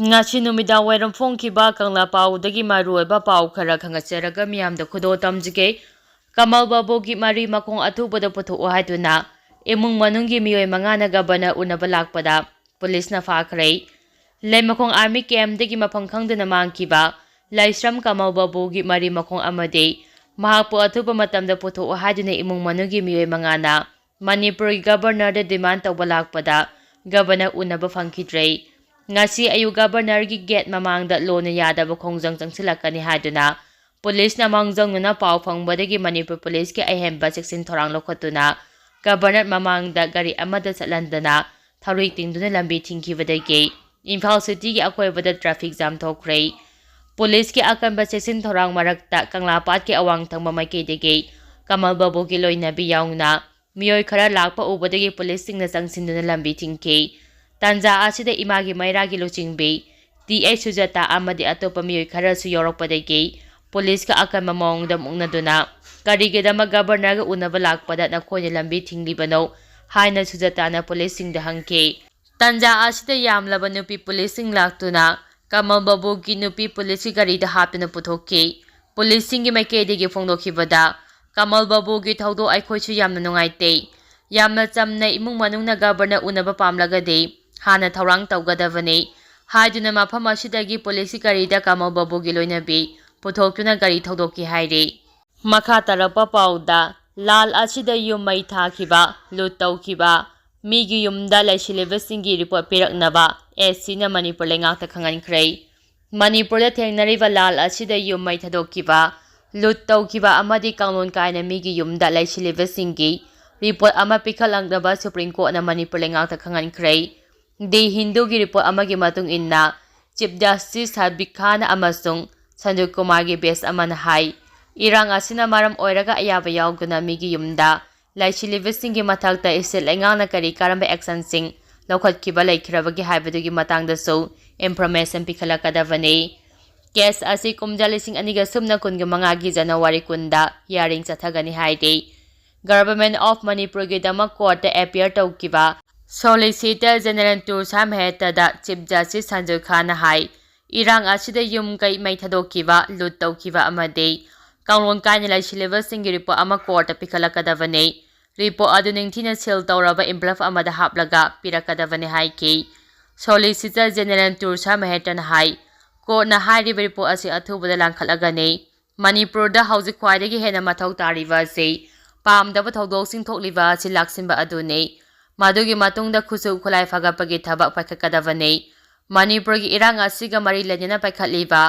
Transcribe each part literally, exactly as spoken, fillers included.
ꯉꯁꯤ ꯅꯨꯃꯤꯗꯥꯡ ꯋꯥꯏꯔꯝ ꯐꯣꯡꯈꯤꯕ ꯀꯪꯂꯥ ꯄꯥꯎꯗꯒꯤ ꯃꯔꯨꯑꯣꯏꯕ ꯄꯥꯎ ꯈꯔ ꯈꯪꯍꯠꯆꯔꯒ ꯃꯤꯌꯥꯝꯗ ꯈꯨꯗꯣꯜ ꯇꯝꯖꯒꯦ꯫ ꯀꯃꯜ ꯕꯥꯕꯨꯒꯤ ꯃꯔꯤ ꯃꯈꯣꯡ ꯑꯊꯨꯕꯗ ꯄꯨꯊꯣꯛꯎ ꯍꯥꯏꯗꯨꯅ ꯏꯃꯨꯡ ꯃꯅꯨꯡꯒꯤ ꯃꯤꯑꯣꯏ ꯃꯉꯥꯅ ꯒꯕꯔꯅꯔ ꯎꯅꯕ ꯂꯥꯛꯄꯗ ꯄꯨꯂꯤꯁꯅ ꯐꯥꯈ꯭ꯔꯦ꯫ ꯂꯩꯃꯈꯣꯡ ꯑꯥꯔꯃꯤ ꯀꯦꯝꯞꯇꯒꯤ ꯃꯐꯝ ꯈꯪꯗꯅ ꯃꯥꯡꯈꯤꯕ ꯂꯥꯏꯁ꯭ꯔꯝ ꯀꯃꯜ ꯕꯥꯕꯨꯒꯤ ꯃꯔꯤ ꯃꯈꯣꯡ ꯑꯃꯗꯤ ꯃꯍꯥꯛꯄꯨ ꯑꯊꯨꯕ ꯃꯇꯝꯗ ꯄꯨꯊꯣꯛꯎ ꯍꯥꯏꯗꯨꯅ ꯏꯃꯨꯡ ꯃꯅꯨꯡꯒꯤ ꯃꯤꯑꯣꯏ ꯃꯉꯥꯅ ꯃꯅꯤꯄꯨꯔꯒꯤ ꯒꯕꯔꯅꯔꯗ ꯗꯤꯃꯥꯟ ꯇꯧꯕ ꯂꯥꯛꯄꯗ ꯒꯕꯔꯅꯔ ꯎꯅꯕ ꯐꯪꯈꯤꯗ꯭ꯔꯦ꯫ ꯉꯁꯤ ꯑꯌꯨꯛ ꯒꯕꯔꯅꯔꯒꯤ ꯒꯦꯠ ꯃꯃꯥꯡꯗ ꯂꯣꯟꯅ ꯌꯥꯗꯕ ꯈꯣꯡꯖꯪ ꯆꯪꯁꯤꯜꯂꯛꯀꯅꯤ ꯍꯥꯏꯗꯨꯅ ꯄꯨꯂꯤꯁꯅ ꯃꯥꯡꯖꯧꯅꯅ ꯄꯥꯎ ꯐꯪꯕꯗꯒꯤ ꯃꯅꯤꯄꯨꯔ ꯄꯨꯂꯤꯁꯀꯤ ꯑꯍꯦꯟꯕ ꯆꯦꯛꯁꯤꯟ ꯊꯧꯔꯥꯡ ꯂꯧꯈꯠꯇꯨꯅ ꯒꯕꯔꯅꯔ ꯃꯃꯥꯡꯗ ꯒꯥꯔꯤ ꯑꯃꯗ ꯆꯠꯍꯟꯗꯅ ꯊꯧꯔꯤ ꯇꯤꯡꯗꯨꯅ ꯂꯝꯕꯤ ꯊꯤꯡꯈꯤꯕꯗꯒꯤ ꯏꯝꯐꯥꯜ ꯁꯤꯇꯤꯒꯤ ꯑꯀꯣꯏꯕꯗ ꯇ꯭ꯔꯥꯐꯤꯛ ꯖꯥꯝ ꯊꯣꯛꯈ꯭ꯔꯦ꯫ ꯄꯨꯂꯤꯁꯀꯤ ꯑꯀꯟꯕ ꯆꯦꯛꯁꯤꯟ ꯊꯧꯔꯥꯡ ꯃꯔꯛꯇ ꯀꯪꯂꯥ ꯄꯥꯠꯀꯤ ꯑꯋꯥꯡ ꯊꯪꯕ ꯃꯥꯏꯀꯩꯗꯒꯤ ꯀꯃꯜ ꯕꯥꯕꯨꯒꯤ ꯂꯣꯏꯅꯕꯤ ꯌꯥꯎꯅ ꯃꯤꯑꯣꯏ ꯈꯔ ꯂꯥꯛꯄ ꯎꯕꯗꯒꯤ ꯄꯨꯂꯤꯁꯁꯤꯡꯅ ꯆꯪꯁꯤꯟꯗꯨꯅ ꯂꯝꯕꯤ ꯊꯤꯡꯈꯤ꯫ ꯇꯥꯟꯖꯥ ꯑꯁꯤꯗ ꯏꯃꯥꯒꯤ ꯃꯩꯔꯥꯒꯤ ꯂꯨꯆꯤꯡꯕꯤ ꯇꯤ ꯑꯩꯆ ꯁꯨꯖꯥꯇꯥ ꯑꯃꯗꯤ ꯑꯇꯣꯞꯄ ꯃꯤꯑꯣꯏ ꯈꯔꯁꯨ ꯌꯥꯎꯔꯛꯄꯗꯒꯤ ꯄꯨꯂꯤꯁꯀ ꯑꯀꯟꯕ ꯃꯑꯣꯡꯗ ꯃꯨꯛꯅꯗꯨꯅ ꯀꯔꯤꯒꯤꯗꯃꯛ ꯒꯕꯔꯅꯔꯒ ꯎꯅꯕ ꯂꯥꯛꯄꯗ ꯅꯈꯣꯏꯅ ꯂꯝꯕꯤ ꯊꯤꯡꯂꯤꯕꯅꯣ ꯍꯥꯏꯅ ꯁꯨꯖꯥꯇꯥꯅ ꯄꯨꯂꯤꯁꯁꯤꯡꯗ ꯍꯪꯈꯤ꯫ ꯇꯥꯟꯖꯥ ꯑꯁꯤꯗ ꯌꯥꯝꯂꯕ ꯅꯨꯄꯤ ꯄꯨꯂꯤꯁꯁꯤꯡ ꯂꯥꯛꯇꯨꯅ ꯀꯃꯜ ꯕꯥꯕꯨꯒꯤ ꯅꯨꯄꯤ ꯄꯨꯂꯤꯁꯀꯤ ꯒꯥꯔꯤꯗ ꯍꯥꯞꯇꯨꯅ ꯄꯨꯊꯣꯛꯈꯤ꯫ ꯄꯨꯂꯤꯁꯁꯤꯡꯒꯤ ꯃꯥꯏꯀꯩꯗꯒꯤ ꯐꯣꯡꯗꯣꯛꯈꯤꯕꯗ, ꯀꯃꯜ ꯕꯥꯕꯨꯒꯤ ꯊꯧꯗꯣꯛ ꯑꯩꯈꯣꯏꯁꯨ ꯌꯥꯝꯅ ꯅꯨꯡꯉꯥꯏꯇꯦ꯫ ꯌꯥꯝꯅ ꯆꯝꯅ ꯏꯃꯨꯡ ꯃꯅꯨꯡꯅ ꯒꯕꯔꯅꯔ ꯎꯅꯕ ꯄꯥꯝꯂꯒꯗꯤ ꯍꯥꯟꯅ ꯊꯧꯔꯥꯡ ꯇꯧꯒꯗꯕꯅꯤ ꯍꯥꯏꯗꯨꯅ ꯃꯐꯝ ꯑꯁꯤꯗꯒꯤ ꯄꯨꯂꯤꯁꯀꯤ ꯒꯥꯔꯤꯗ ꯀꯃꯜ ꯕꯥꯕꯨꯒꯤ ꯂꯣꯏꯅꯕꯤ ꯄꯨꯊꯣꯛꯇꯨꯅ ꯒꯥꯔꯤ ꯊꯧꯗꯣꯛꯈꯤ ꯍꯥꯏꯔꯤ꯫ ꯃꯈꯥ ꯇꯥꯔꯛꯄ ꯄꯥꯎꯗ, ꯂꯥꯜ ꯑꯁꯤꯗ ꯌꯨꯝ ꯃꯩ ꯊꯥꯈꯤꯕ, ꯂꯨꯠ ꯇꯧꯈꯤꯕ, ꯃꯤꯒꯤ ꯌꯨꯝꯗ ꯂꯩꯁꯤꯜꯂꯤꯕꯁꯤꯡꯒꯤ ꯔꯤꯄꯣꯔꯠ ꯄꯤꯔꯛꯅꯕ ꯑꯦꯁ ꯁꯤꯅ ꯃꯅꯤꯄꯨꯔ ꯂꯩꯉꯥꯛꯇ ꯈꯪꯍꯟꯈ꯭ꯔꯦ꯫ ꯃꯅꯤꯄꯨꯔꯗ ꯊꯦꯡꯅꯔꯤꯕ ꯂꯥꯜ ꯑꯁꯤꯗ ꯌꯨꯝ ꯃꯩ ꯊꯥꯗꯣꯛꯈꯤꯕ, ꯂꯨꯠ ꯇꯧꯈꯤꯕ ꯑꯃꯗꯤ ꯀꯥꯡꯂꯣꯟ ꯀꯥꯏꯅ ꯃꯤꯒꯤ ꯌꯨꯝꯗ ꯂꯩꯁꯤꯜꯂꯤꯕꯁꯤꯡꯒꯤ ꯔꯤꯄꯣꯔꯠ ꯑꯃ ꯄꯤꯈꯠꯂꯛꯅꯕ ꯁꯨꯄ꯭ꯔꯤꯝ ꯀꯣꯔꯠꯅ ꯃꯅꯤꯄꯨꯔ ꯂꯩꯉꯥꯛꯇ ꯈꯪꯍꯟꯈ꯭ꯔꯦ꯫ ꯗꯤ ꯍꯤꯟꯗꯨꯒꯤ ꯔꯤꯄꯣꯔꯠ ꯑꯃꯒꯤ ꯃꯇꯨꯡ ꯏꯟꯅ, ꯆꯤꯐ ꯖꯁꯇꯤꯁ ꯁꯕꯤꯛ ꯈꯥꯟ ꯑꯃꯁꯨꯡ ꯁꯟꯖꯨ ꯀꯨꯃꯥꯔꯒꯤ ꯕꯦꯟꯆ ꯑꯃꯅ ꯍꯥꯏ, ꯏꯔꯥꯡ ꯑꯁꯤꯅ ꯃꯔꯝ ꯑꯣꯏꯔꯒ ꯑꯌꯥꯕ ꯌꯥꯎꯗꯅ ꯃꯤꯒꯤ ꯌꯨꯝꯗ ꯂꯩꯁꯤꯜꯂꯤꯕꯁꯤꯡꯒꯤ ꯃꯊꯛꯇ ꯏꯁꯇꯦꯠ ꯂꯩꯉꯥꯛꯅ ꯀꯔꯤ ꯀꯔꯝꯕ ꯑꯦꯛꯁꯟꯁꯤꯡ ꯂꯧꯈꯠꯈꯤꯕ ꯂꯩꯈ꯭ꯔꯕꯒꯦ ꯍꯥꯏꯕꯗꯨꯒꯤ ꯃꯇꯥꯡꯗꯁꯨ ꯏꯟꯐꯣꯔꯃꯦꯁꯟ ꯄꯤꯈꯠꯂꯛꯀꯗꯕꯅꯤ꯫ ꯀꯦꯁ ꯑꯁꯤ ꯀꯨꯝꯖꯥ ꯂꯤꯁꯤꯡ ꯑꯅꯤꯒ ꯁꯨꯞꯅ ꯀꯨꯟꯒ ꯃꯉꯥꯒꯤ ꯖꯅꯋꯥꯔꯤ ꯀꯨꯟꯗ ꯍꯤꯌꯥꯔꯤꯡ ꯆꯠꯊꯒꯅꯤ ꯍꯥꯏꯔꯤ꯫ ꯒꯚꯔꯟꯃꯦꯟꯠ ꯑꯣꯐ ꯃꯅꯤꯄꯨꯔꯒꯤꯗꯃꯛ ꯀꯣꯔꯠꯇ ꯑꯦꯄꯤꯌꯔ ꯇꯧꯈꯤꯕ Solicitor General ꯇꯨꯔꯁꯥ ꯃꯦꯍꯇꯥꯗ Chief Justice Sanjoy ꯈꯥꯟꯅ ꯍꯥꯏ, ꯏꯔꯥꯡ ꯑꯁꯤꯗ ꯌꯨꯝ ꯀꯩ ꯃꯩ ꯊꯥꯗꯣꯛꯈꯤꯕ, ꯂꯨꯠ ꯇꯧꯈꯤꯕ ꯑꯃꯗꯤ ꯀꯥꯡꯂꯣꯟ ꯀꯥꯏꯅ ꯂꯩꯁꯤꯜꯂꯤꯕꯁꯤꯡꯒꯤ ꯔꯤꯄꯣꯔꯠ ꯑꯃ ꯀꯣꯔꯠꯇ ꯄꯤꯈꯠꯂꯛꯀꯗꯕꯅꯤ꯫ ꯔꯤꯄꯣꯔꯠ ꯑꯗꯨ ꯅꯤꯡꯊꯤꯅ ꯁꯤꯜ ꯇꯧꯔꯕ ꯏꯟꯚꯦꯂꯞ ꯑꯃꯗ ꯍꯥꯞꯂꯒ ꯄꯤꯔꯛꯀꯗꯕꯅꯤ ꯍꯥꯏꯈꯤ꯫ ꯁꯣꯂꯤꯁꯤꯇꯔ ꯖꯦꯅꯦꯔꯦꯜ ꯇꯨꯔꯁꯥ ꯃꯦꯍꯇꯥꯅ ꯍꯥꯏ, ꯀꯣꯔꯠꯅ ꯍꯥꯏꯔꯤꯕ ꯔꯤꯄꯣꯔꯠ ꯑꯁꯤ ꯑꯊꯨꯕꯗ ꯂꯥꯡꯈꯠꯂꯒꯅꯤ꯫ ꯃꯅꯤꯄꯨꯔꯗ ꯍꯧꯖꯤꯛ ꯈ꯭ꯋꯥꯏꯗꯒꯤ ꯍꯦꯟꯅ ꯃꯊꯧ ꯇꯥꯔꯤꯕ ꯑꯁꯤ ꯄꯥꯝꯗꯕ ꯊꯧꯗꯣꯛꯁꯤꯡ ꯊꯣꯛꯂꯤꯕ ꯑꯁꯤ ꯂꯥꯛꯁꯤꯟꯕ ꯑꯗꯨꯅꯤ꯫ ꯃꯗꯨꯒꯤ ꯃꯇꯨꯡꯗ ꯈꯨꯠꯁꯨ ꯈꯨꯠꯂꯥꯏ ꯐꯒꯠꯄꯒꯤ ꯊꯕꯛ ꯄꯥꯏꯈꯠꯀꯗꯕꯅꯤ꯫ ꯃꯅꯤꯄꯨꯔꯒꯤ ꯏꯔꯥꯡ ꯑꯁꯤꯒ ꯃꯔꯤ ꯂꯩꯅꯅ ꯄꯥꯏꯈꯠꯂꯤꯕ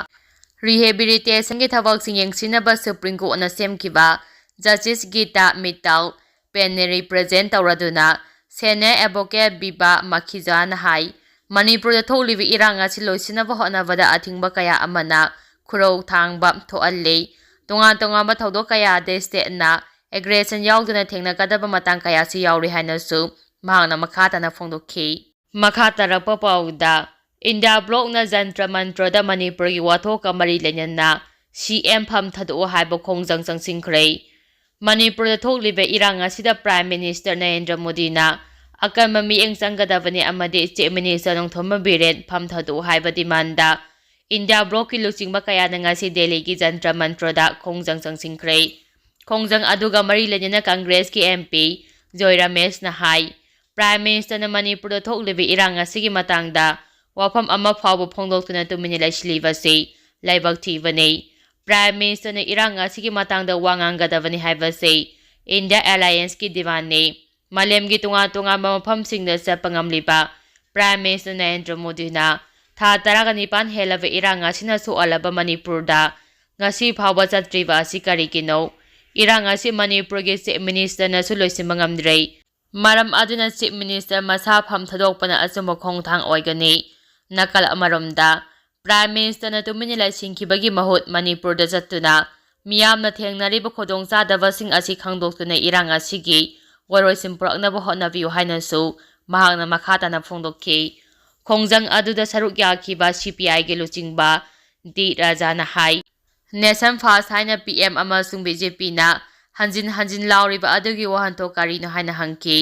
rehabilitationꯒꯤ ꯊꯕꯛꯁꯤꯡ ꯌꯦꯡꯁꯤꯟꯅꯕ ꯁꯨꯄ꯭ꯔꯤꯝ ꯀꯣꯔꯠꯅ ꯁꯦꯝꯈꯤꯕ ꯖꯁꯇꯤꯁ ꯒꯤꯇꯥ ꯃꯤꯠꯇꯜ ꯄꯦꯟꯅ ꯔꯤꯄ꯭ꯔꯖꯦꯟ ꯇꯧꯔꯗꯨꯅ ꯁꯦꯅꯤꯌꯔ ꯑꯦꯗꯚꯣꯀꯦꯠ ꯕꯤꯕꯥ ꯃꯈꯤꯖꯥꯅ ꯍꯥꯏ, ꯃꯅꯤꯄꯨꯔꯗ ꯊꯣꯛꯂꯤꯕ ꯏꯔꯥꯡ ꯑꯁꯤ ꯂꯣꯏꯁꯤꯟꯅꯕ ꯍꯣꯠꯅꯕꯗ ꯑꯊꯤꯡꯕ ꯀꯌꯥ ꯑꯃꯅ ꯈꯨꯔꯧ ꯊꯥꯡꯕ ꯊꯣꯛꯍꯜꯂꯤ꯫ ꯇꯣꯉꯥꯟ ꯇꯣꯉꯥꯟꯕ ꯊꯧꯗꯣꯛ ꯀꯌꯥꯗ ꯁ꯭ꯇꯦꯠꯅ ꯑꯦꯒ꯭ꯔꯦꯁꯟ ꯌꯥꯎꯗꯅ ꯊꯦꯡꯅꯒꯗꯕ ꯃꯇꯥꯡ ꯀꯌꯥꯁꯨ ꯌꯥꯎꯔꯤ ꯍꯥꯏꯅꯁꯨ ꯃꯍꯥꯛꯅ ꯃꯈꯥ ꯇꯥꯅ ꯐꯣꯡꯗꯣꯛꯈꯤ꯫ ꯃꯈꯥ ꯇꯥꯔꯛꯄ ꯄꯥꯎꯗ, ꯏꯟꯗꯤꯌꯥ ꯕ꯭ꯂꯣꯛꯅ ꯖꯟꯇ꯭ꯔ ꯃꯟꯇ꯭ꯔꯗ ꯃꯅꯤꯄꯨꯔꯒꯤ ꯋꯥꯊꯣꯛꯀ ꯃꯔꯤ ꯂꯩꯅꯅ ꯁꯤ ꯑꯦꯝ ꯐꯝ ꯊꯥꯗꯣꯛꯑꯣ ꯍꯥꯏꯕ ꯈꯣꯡꯖꯪ ꯆꯪꯁꯤꯟꯈ꯭ꯔꯦ꯫ ꯃꯅꯤꯄꯨꯔꯗ ꯊꯣꯛꯂꯤꯕ ꯏꯔꯥꯡ ꯑꯁꯤꯗ ꯄ꯭ꯔꯥꯏꯝ ꯃꯤꯅꯤꯁꯇꯔ ꯅꯔꯦꯟꯗ꯭ꯔ ꯃꯣꯗꯤꯅ ꯑꯀꯟꯕ ꯃꯤꯠꯌꯦꯡ ꯆꯪꯒꯗꯕꯅꯤ ꯑꯃꯗꯤ ꯆꯤꯐ ꯃꯤꯅꯤꯁꯇꯔ ꯅꯣꯡꯊꯣꯝꯕꯝ ꯕꯤꯔꯦꯟ ꯐꯝ ꯊꯥꯗꯣꯛꯎ ꯍꯥꯏꯕ ꯗꯤꯃꯥꯟꯗ ꯏꯟꯗꯤꯌꯥ ꯕ꯭ꯂꯣꯛꯀꯤ ꯂꯨꯆꯤꯡꯕ ꯀꯌꯥꯅ ꯉꯁꯤ ꯗꯦꯜꯂꯤꯒꯤ ꯖꯟꯇ꯭ꯔ ꯃꯟꯇ꯭ꯔꯗ ꯈꯣꯡꯖꯪ ꯆꯪꯁꯤꯟꯈ꯭ꯔꯦ꯫ ꯈꯣꯡꯖꯪ ꯑꯗꯨꯒ ꯃꯔꯤ ꯂꯩꯅꯅ ꯀꯪꯒ꯭ꯔꯦꯁꯀꯤ ꯑꯦꯝ ꯄꯤ ꯖꯣꯏ ꯔꯃꯦꯁꯅ ꯍꯥꯏ, ꯄ꯭ꯔꯥꯏꯝ ꯃꯤꯅꯤꯁꯇꯔꯅ ꯃꯅꯤꯄꯨꯔꯗ ꯊꯣꯛꯂꯤꯕ ꯏꯔꯥꯡ ꯑꯁꯤꯒꯤ ꯃꯇꯥꯡꯗ ꯋꯥꯐꯝ ꯑꯃ ꯐꯥꯎꯕ ꯐꯣꯡꯗꯣꯛꯇꯨꯅ ꯇꯨꯃꯤꯟꯅ ꯂꯩꯁꯤꯜꯂꯤꯕꯁꯤ ꯂꯥꯏꯕꯛ ꯊꯤꯕꯅꯤ꯫ ꯄ꯭ꯔꯥꯏꯝ ꯃꯤꯅꯤꯁꯇꯔꯅ ꯏꯔꯥꯡ ꯑꯁꯤꯒꯤ ꯃꯇꯥꯡꯗ ꯋꯥ ꯉꯥꯡꯒꯗꯕꯅꯤ ꯍꯥꯏꯕꯁꯤ ꯏꯟꯗꯤꯌꯥ ꯑꯦꯂꯥꯏꯌꯦꯟꯁꯀꯤ ꯗꯤꯃꯥꯟꯅꯤ꯫ ꯃꯥꯂꯦꯝꯒꯤ ꯇꯣꯉꯥꯟ ꯇꯣꯉꯥꯟꯕ ꯃꯐꯝꯁꯤꯡꯗ ꯆꯠꯄ ꯉꯝꯂꯤꯕ ꯄ꯭ꯔꯥꯏꯝ ꯃꯤꯅꯤꯁꯇꯔ ꯅꯔꯦꯟꯗ꯭ꯔ ꯃꯣꯗꯤꯅ ꯊꯥ ꯇꯔꯥꯒ ꯅꯤꯄꯥꯟ ꯍꯦꯜꯂꯕ ꯏꯔꯥꯡ ꯑꯁꯤꯅ ꯁꯣꯛꯍꯜꯂꯕ ꯃꯅꯤꯄꯨꯔꯗ ꯉꯁꯤ ꯐꯥꯎꯕ ꯆꯠꯇ꯭ꯔꯤꯕ ꯑꯁꯤ ꯀꯔꯤꯒꯤꯅꯣ? ꯏꯔꯥꯡ ꯑꯁꯤ ꯃꯅꯤꯄꯨꯔꯒꯤ ꯆꯤꯐ ꯃꯤꯅꯤꯁꯇꯔꯅꯁꯨ ꯂꯣꯏꯁꯤꯟꯕ ꯉꯝꯗ꯭ꯔꯦ꯫ ꯃꯔꯝ ꯑꯗꯨꯅ ꯆꯤꯐ ꯃꯤꯅꯤꯁꯇꯔ ꯃꯁꯥ ꯐꯝ ꯊꯥꯗꯣꯛꯄꯅ ꯑꯆꯨꯝꯕ ꯈꯣꯡꯊꯥꯡ ꯑꯣꯏꯒꯅꯤ꯫ ꯅꯥꯀꯜ ꯑꯃꯔꯣꯝꯗ, ꯄ꯭ꯔꯥꯏꯝ ꯃꯤꯅꯤꯁꯇꯔꯅ ꯇꯨꯃꯤꯟꯅ ꯂꯩꯁꯤꯟꯈꯤꯕꯒꯤ ꯃꯍꯨꯠ ꯃꯅꯤꯄꯨꯔꯗ ꯆꯠꯇꯨꯅ ꯃꯤꯌꯥꯝꯅ ꯊꯦꯡꯅꯔꯤꯕ ꯈꯨꯗꯣꯡꯆꯥꯗꯕꯁꯤꯡ ꯑꯁꯤ ꯈꯪꯗꯣꯛꯇꯨꯅ ꯏꯔꯥꯡ ꯑꯁꯤꯒꯤ ꯋꯥꯔꯣꯏꯁꯤꯟ ꯄꯨꯔꯛꯅꯕ ꯍꯣꯠꯅꯕꯤꯌꯨ ꯍꯥꯏꯅꯁꯨ ꯃꯍꯥꯛꯅ ꯃꯈꯥ ꯇꯥꯅ ꯐꯣꯡꯗꯣꯛꯈꯤ꯫ ꯈꯣꯡꯖꯪ ꯑꯗꯨꯗ ꯁꯔꯨꯛ ꯌꯥꯈꯤꯕ ꯁꯤ ꯄꯤ ꯑꯥꯏꯒꯤ ꯂꯨꯆꯤꯡꯕ ꯗꯤ ꯔꯥꯖꯥꯅ ꯍꯥꯏ, "Nation First ꯍꯥꯏꯅ ꯄꯤ ꯑꯦꯝ ꯑꯃꯁꯨꯡ ꯕꯤ ꯖꯦ ꯄꯤꯅ ꯍꯟꯖꯤꯟ ꯍꯟꯖꯤꯟ ꯂꯥꯎꯔꯤꯕ ꯑꯗꯨꯒꯤ ꯋꯥꯍꯟꯊꯣꯛ ꯀꯔꯤꯅꯣ?" ꯍꯥꯏꯅ ꯍꯪꯈꯤ꯫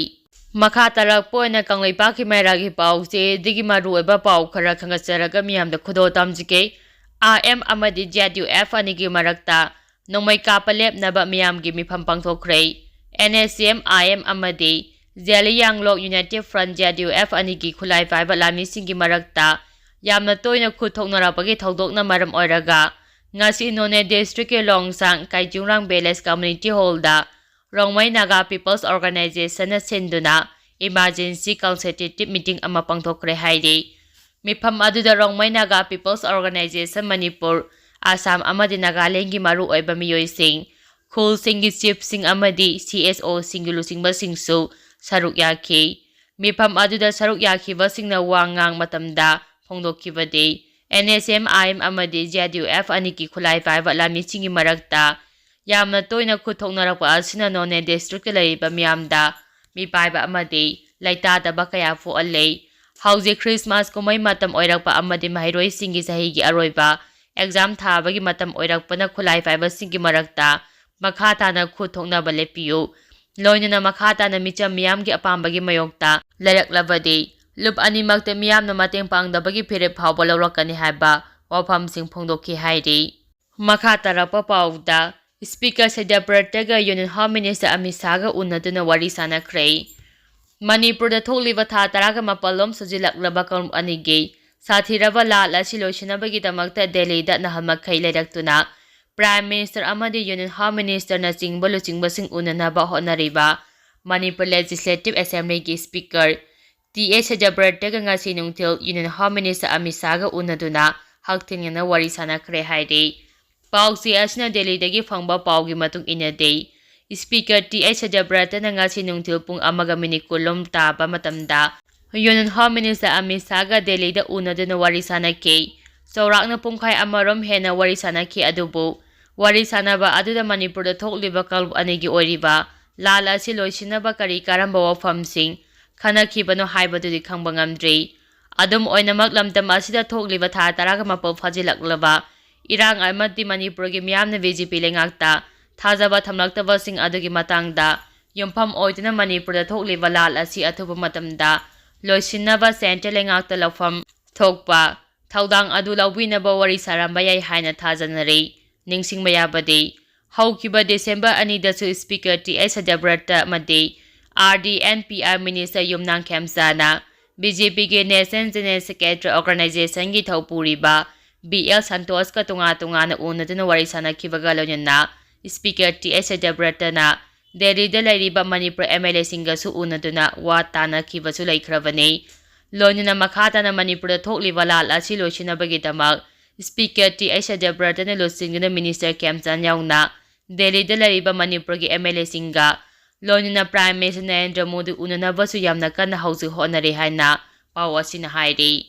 ꯃꯈꯥ ꯇꯥꯔꯛꯄ ꯑꯣꯏꯅ ꯀꯪꯂꯩꯄꯥꯛꯀꯤ ꯃꯩꯔꯥꯒꯤ ꯄꯥꯎꯆꯦꯗꯒꯤ ꯃꯔꯨꯑꯣꯏꯕ ꯄꯥꯎ ꯈꯔ ꯈꯪꯒꯠꯆꯔꯒ ꯃꯤꯌꯥꯝꯗ ꯈꯨꯗꯣꯜ ꯇꯝꯖꯒꯦ꯫ ꯑꯥꯏ ꯑꯦꯝ ꯑꯃꯗꯤ ꯖꯦ ꯑꯦꯐ ꯑꯅꯤꯒꯤ ꯃꯔꯛꯇ ꯅꯣꯡꯃꯩ ꯀꯥꯞꯄ ꯂꯦꯞꯅꯕ ꯃꯤꯌꯥꯝꯒꯤ ꯃꯤꯐꯝ ꯄꯥꯡꯊꯣꯛꯈ꯭ꯔꯦ꯫ N S M, I M ꯑꯃꯗꯤ Zeliangrong united front, J U F ꯑꯅꯤꯒꯤ ꯈꯨꯠꯂꯥꯏ ꯄꯥꯏꯕ ꯂꯥꯟꯃꯤꯁꯤꯡꯒꯤ ꯃꯔꯛꯇ ꯌꯥꯝꯅ ꯇꯣꯏꯅ ꯈꯨꯠ ꯊꯣꯛꯅꯔꯛꯄꯒꯤ ꯊꯧꯗꯣꯛꯅ ꯃꯔꯝ ꯑꯣꯏꯔꯒ ꯉꯁꯤ ꯅꯣꯅꯦ ꯗꯤꯁꯇ꯭ꯔꯤꯛꯀꯤ ꯂꯣꯡꯁꯥꯡ ꯀꯥꯏꯖꯨꯡꯔꯥꯡ ꯚꯤꯂꯦꯖ ꯀꯝꯃ꯭ꯌꯨꯅꯤꯇꯤ ꯍꯣꯜꯗ ꯔꯣꯡꯃꯩ ꯅꯥꯒꯥ ꯄꯤꯄꯜꯁ ꯑꯣꯔꯒꯅꯥꯏꯖꯦꯁꯟꯅ ꯁꯤꯟꯗꯨꯅ ꯏꯃꯥꯔꯖꯦꯟꯁꯤ ꯀꯟꯁꯜꯇꯦꯇꯤꯚ ꯃꯤꯇꯤꯡ ꯑꯃ ꯄꯥꯡꯊꯣꯛꯈ꯭ꯔꯦ ꯍꯥꯏꯔꯤ꯫ ꯃꯤꯐꯝ ꯑꯗꯨꯗ ꯔꯣꯡꯃꯩ ꯅꯥꯒꯥ ꯄꯤꯄꯜꯁ ꯑꯣꯔꯒꯅꯥꯏꯖꯦꯁꯟ ꯃꯅꯤꯄꯨꯔ, ꯑꯁꯥꯝ ꯑꯃꯗꯤ ꯅꯥꯒꯥꯂꯦꯟꯒꯤ ꯃꯔꯨꯑꯣꯏꯕ ꯃꯤꯑꯣꯏꯁꯤꯡ, ꯈꯨꯜꯁꯤꯡꯒꯤ ꯆꯤꯐꯁꯤꯡ ꯑꯃꯗꯤ ꯁꯤ ꯑꯦꯁ ꯑꯣꯁꯤꯡꯒꯤ ꯂꯨꯆꯤꯡꯕꯁꯤꯡꯁꯨ ꯁꯔꯨꯛ ꯌꯥꯈꯤ꯫ ꯃꯤꯐꯝ ꯑꯗꯨꯗ ꯁꯔꯨꯛ ꯌꯥꯈꯤꯕꯁꯤꯡꯅ ꯋꯥ ꯉꯥꯡ ꯃꯇꯝꯗ ꯐꯣꯡꯗꯣꯛꯈꯤꯕꯗꯤ, N S M, I M ꯑꯃꯗꯤ ꯖꯦ ꯌꯨ ꯑꯦꯐ ꯑꯅꯤꯒꯤ ꯈꯨꯠꯂꯥꯏ ꯄꯥꯏꯕ ꯂꯥꯟꯃꯤꯁꯤꯡꯒꯤ ꯃꯔꯛꯇ ꯌꯥꯝꯅ ꯇꯣꯏꯅ ꯈꯨꯠ ꯊꯣꯛꯅꯔꯛꯄ ꯑꯁꯤꯅ ꯅꯣꯅꯦ ꯗꯤꯁꯇ꯭ꯔꯤꯛꯇ ꯂꯩꯔꯤꯕ ꯃꯤꯌꯥꯝꯗ ꯃꯤꯄꯥꯏꯕ ꯑꯃꯗꯤ ꯂꯩꯇꯥꯗꯕ ꯀꯌꯥ ꯄꯣꯛꯍꯜꯂꯦ꯫ ꯍꯧꯖꯤꯛ ꯈ꯭ꯔꯤꯁꯃꯥꯁ ꯀꯨꯝꯍꯩ ꯃꯇꯝ ꯑꯣꯏꯔꯛꯄ ꯑꯃꯗꯤ ꯃꯍꯩꯔꯣꯏꯁꯤꯡꯒꯤ ꯆꯍꯤꯒꯤ ꯑꯔꯣꯏꯕ ꯑꯦꯛꯖꯥꯝ ꯊꯥꯕꯒꯤ ꯃꯇꯝ ꯑꯣꯏꯔꯛꯄꯅ ꯈꯨꯠꯂꯥꯏ ꯄꯥꯏꯕꯁꯤꯡꯒꯤ ꯃꯔꯛꯇ ꯃꯈꯥ ꯇꯥꯅ ꯈꯨꯠ ꯊꯣꯛꯅꯕ ꯂꯦꯞꯄꯤꯌꯨ꯫ ꯂꯣꯏꯅꯅ ꯃꯈꯥ ꯇꯥꯅ ꯃꯤꯆꯝ ꯃꯤꯌꯥꯝꯒꯤ ꯑꯄꯥꯝꯕꯒꯤ ꯃꯥꯌꯣꯛꯇ ꯂꯩꯔꯛꯂꯕꯗꯤ ꯂꯨꯞ ꯑꯅꯤꯃꯛꯇ ꯃꯤꯌꯥꯝꯅ ꯃꯇꯦꯡ ꯄꯥꯡꯗꯕꯒꯤ ꯐꯤꯔꯦꯞ ꯐꯥꯎꯕ ꯂꯧꯔꯛꯀꯅꯤ ꯍꯥꯏꯕ ꯋꯥꯐꯝꯁꯤꯡ ꯐꯣꯡꯗꯣꯛꯈꯤ ꯍꯥꯏꯔꯤ꯫ ꯃꯈꯥ ꯇꯥꯔꯛꯄ ꯄꯥꯎꯗ, ꯁ꯭ꯄꯤꯀꯔ ꯁꯠꯌꯕ꯭ꯔꯇꯒ ꯌꯨꯅꯤꯌꯟ ꯍꯣꯝ ꯃꯤꯅꯤꯁꯇꯔ ꯑꯃꯤꯠ ꯁꯥꯍꯒ ꯎꯅꯗꯨꯅ ꯋꯥꯔꯤ ꯁꯥꯟꯅꯈ꯭ꯔꯦ꯫ ꯃꯅꯤꯄꯨꯔꯗ ꯊꯣꯛꯂꯤꯕ ꯊꯥ ꯇꯔꯥꯒ ꯃꯥꯄꯜ ꯂꯣꯝ ꯁꯨꯖꯤꯜꯂꯛꯂꯕ ꯀꯥꯡꯂꯨꯞ ꯑꯅꯤꯒꯤ ꯁꯥꯊꯤꯔꯕ ꯂꯥꯜ ꯑꯁꯤ ꯂꯣꯏꯁꯤꯟꯅꯕꯒꯤꯗꯃꯛꯇ ꯗꯦꯜꯂꯤꯗ ꯅꯍꯥꯟ ꯃꯈꯩ ꯂꯩꯔꯛꯇꯨꯅ ꯄ꯭ꯔꯥꯏꯝ ꯃꯤꯅꯤꯁꯇꯔ ꯑꯃꯗꯤ ꯌꯨꯅꯤꯌꯟ ꯍꯣꯝ ꯃꯤꯅꯤꯁꯇꯔꯅꯆꯤꯡꯕ ꯂꯨꯆꯤꯡꯕꯁꯤꯡ ꯎꯅꯅꯕ ꯍꯣꯠꯅꯔꯤꯕ ꯃꯅꯤꯄꯨꯔ ꯂꯦꯖꯤꯁꯂꯦꯇꯤꯚ ꯑꯦꯁꯦꯝꯕ꯭ꯂꯤꯒꯤ ꯁ꯭ꯄꯤꯀꯔ ꯇꯤ ꯑꯦꯁ ꯁꯠꯌꯕ꯭ꯔꯇꯒ ꯉꯁꯤ ꯅꯨꯡꯊꯤꯜ ꯌꯨꯅꯤꯌꯟ ꯍꯣꯝ ꯃꯤꯅꯤꯁꯇꯔ ꯑꯃꯤꯠ ꯁꯥꯍꯒ ꯎꯅꯗꯨꯅ ꯍꯛꯊꯦꯡꯅꯅ ꯋꯥꯔꯤ ꯁꯥꯟꯅꯈ꯭ꯔꯦ ꯍꯥꯏꯔꯤ꯫ ꯄꯥꯎꯆꯦ ꯑꯁꯤꯅ ꯗꯦꯜꯂꯤꯗꯒꯤ ꯐꯪꯕ ꯄꯥꯎꯒꯤ ꯃꯇꯨꯡ ꯏꯟꯅꯗꯤ, ꯁ꯭ꯄꯤꯀꯔ ꯇꯤ ꯑꯦꯁ ꯁꯠꯌꯕ꯭ꯔꯇꯅ ꯉꯁꯤ ꯅꯨꯡꯊꯤꯜ ꯄꯨꯡ ꯑꯃꯒ ꯃꯤꯅꯤꯠ ꯀꯨꯟ ꯂꯣꯝ ꯇꯥꯕ ꯃꯇꯝꯗ ꯌꯨꯅꯤꯌꯟ ꯍꯣꯝ ꯃꯤꯅꯤꯁꯇꯔ ꯑꯃꯤꯠ ꯁꯥꯍꯒ ꯗꯦꯜꯂꯤꯗ ꯎꯅꯗꯨꯅ ꯋꯥꯔꯤ ꯁꯥꯟꯅꯈꯤ꯫ ꯆꯥꯎꯔꯥꯛꯅ ꯄꯨꯡꯈꯥꯏ ꯑꯃꯔꯣꯝ ꯍꯦꯟꯅ ꯋꯥꯔꯤ ꯁꯥꯟꯅꯈꯤ꯫ ꯑꯗꯨꯕꯨ ꯋꯥꯔꯤ ꯁꯥꯟꯅꯕ ꯑꯗꯨꯗ ꯃꯅꯤꯄꯨꯔꯗ ꯊꯣꯛꯂꯤꯕ ꯀꯥꯡꯂꯨꯞ ꯑꯅꯤꯒꯤ ꯑꯣꯏꯔꯤꯕ ꯂꯥꯜ ꯑꯁꯤ ꯂꯣꯏꯁꯤꯟꯅꯕ ꯀꯔꯤ ꯀꯔꯝꯕ ꯋꯥꯐꯝꯁꯤꯡ ꯈꯟꯅꯈꯤꯕꯅꯣ ꯍꯥꯏꯕꯗꯨꯗꯤ ꯈꯪꯕ ꯉꯝꯗ꯭ꯔꯤ꯫ ꯑꯗꯨꯝ ꯑꯣꯏꯅꯃꯛ, ꯂꯝꯗꯝ ꯑꯁꯤꯗ ꯊꯣꯛꯂꯤꯕ ꯊꯥ ꯇꯔꯥꯒ ꯃꯥꯄꯜ ꯐꯥꯖꯤꯜꯂꯛꯂꯕ ꯏꯔꯥꯡ ꯑꯃꯗꯤ ꯃꯅꯤꯄꯨꯔꯒꯤ ꯃꯤꯌꯥꯝꯅ ꯕꯤ ꯖꯦ ꯄꯤ ꯂꯩꯉꯥꯛꯇ ꯊꯥꯖꯕ ꯊꯝꯂꯛꯇꯕꯁꯤꯡ ꯑꯗꯨꯒꯤ ꯃꯇꯥꯡꯗ ꯌꯨꯝꯐꯝ ꯑꯣꯏꯗꯨꯅ ꯃꯅꯤꯄꯨꯔꯗ ꯊꯣꯛꯂꯤꯕ ꯂꯥꯜ ꯑꯁꯤ ꯑꯊꯨꯕ ꯃꯇꯝꯗ ꯂꯣꯏꯁꯤꯟꯅꯕ ꯁꯦꯟꯇ꯭ꯔꯦꯜ ꯂꯩꯉꯥꯛꯇ ꯂꯧꯐꯝ ꯊꯣꯛꯄ ꯊꯧꯗꯥꯡ ꯑꯗꯨ ꯂꯧꯕꯤꯅꯕ ꯋꯥꯔꯤ ꯁꯥꯔꯝꯕ ꯌꯥꯏ ꯍꯥꯏꯅ ꯊꯥꯖꯅꯔꯤ꯫ ꯅꯤꯡꯁꯤꯡꯕ ꯌꯥꯕꯗꯤ, ꯍꯧꯈꯤꯕ ꯗꯤꯁꯦꯝꯕꯔ ꯑꯅꯤꯗꯁꯨ Speaker ꯇꯤ ꯑꯩꯆ ꯁꯇ꯭ꯌꯕ꯭ꯔꯇ ꯑꯃꯗꯤ R D and P R Minister Yumnam ꯈꯦꯝꯆꯥꯅ B J P ꯒꯤ National General Secretary Organization ꯒꯤ ꯊꯧꯄꯨꯔꯤꯕ B L ꯁꯟꯇꯣꯁꯀ ꯇꯣꯉꯥꯟ ꯇꯣꯉꯥꯟꯅ ꯎꯅꯗꯨꯅ ꯋꯥꯔꯤ ꯁꯥꯅꯈꯤꯕꯒ ꯂꯣꯏꯅꯅ Speaker ꯇꯤ ꯑꯩꯆ ꯁꯇ꯭ꯌꯕ꯭ꯔꯇꯅ ꯗꯦꯜꯂꯤꯗ ꯂꯩꯔꯤꯕ ꯃꯅꯤꯄꯨꯔ M L A ꯁꯤꯡꯒꯁꯨ ꯎꯅꯗꯨꯅ ꯋꯥ ꯇꯥꯅꯈꯤꯕꯁꯨ ꯂꯩꯈ꯭ꯔꯕꯅꯤ꯫ ꯂꯣꯏꯅꯅ ꯃꯈꯥ ꯇꯥꯅ ꯃꯅꯤꯄꯨꯔꯗ ꯊꯣꯛꯂꯤꯕ ꯂꯥꯜ ꯑꯁꯤ ꯂꯣꯏꯁꯤꯟꯅꯕꯒꯤꯗꯃꯛ Speaker ꯇꯤ ꯑꯩꯆ ꯁꯇ꯭ꯌꯕ꯭ꯔꯇꯅ ꯂꯨꯆꯤꯡꯗꯨꯅ Minister ꯈꯦꯝꯆꯥꯟ ꯌꯥꯎꯅ ꯗꯦꯜꯂꯤꯗ ꯂꯩꯔꯤꯕ ꯃꯅꯤꯄꯨꯔꯒꯤ M L A ꯁꯤꯡꯒ ꯂꯣꯏꯅꯅ Prime Minister ꯅꯔꯦꯟꯗ꯭ꯔ ꯃꯣꯗꯤ ꯎꯅꯅꯕꯁꯨ ꯌꯥꯝꯅ ꯀꯟꯅ ꯍꯧꯖꯤꯛ ꯍꯣꯠꯅꯔꯤ ꯍꯥꯏꯅ ꯄꯥꯎ ꯑꯁꯤꯅ ꯍꯥꯏꯔꯤ꯫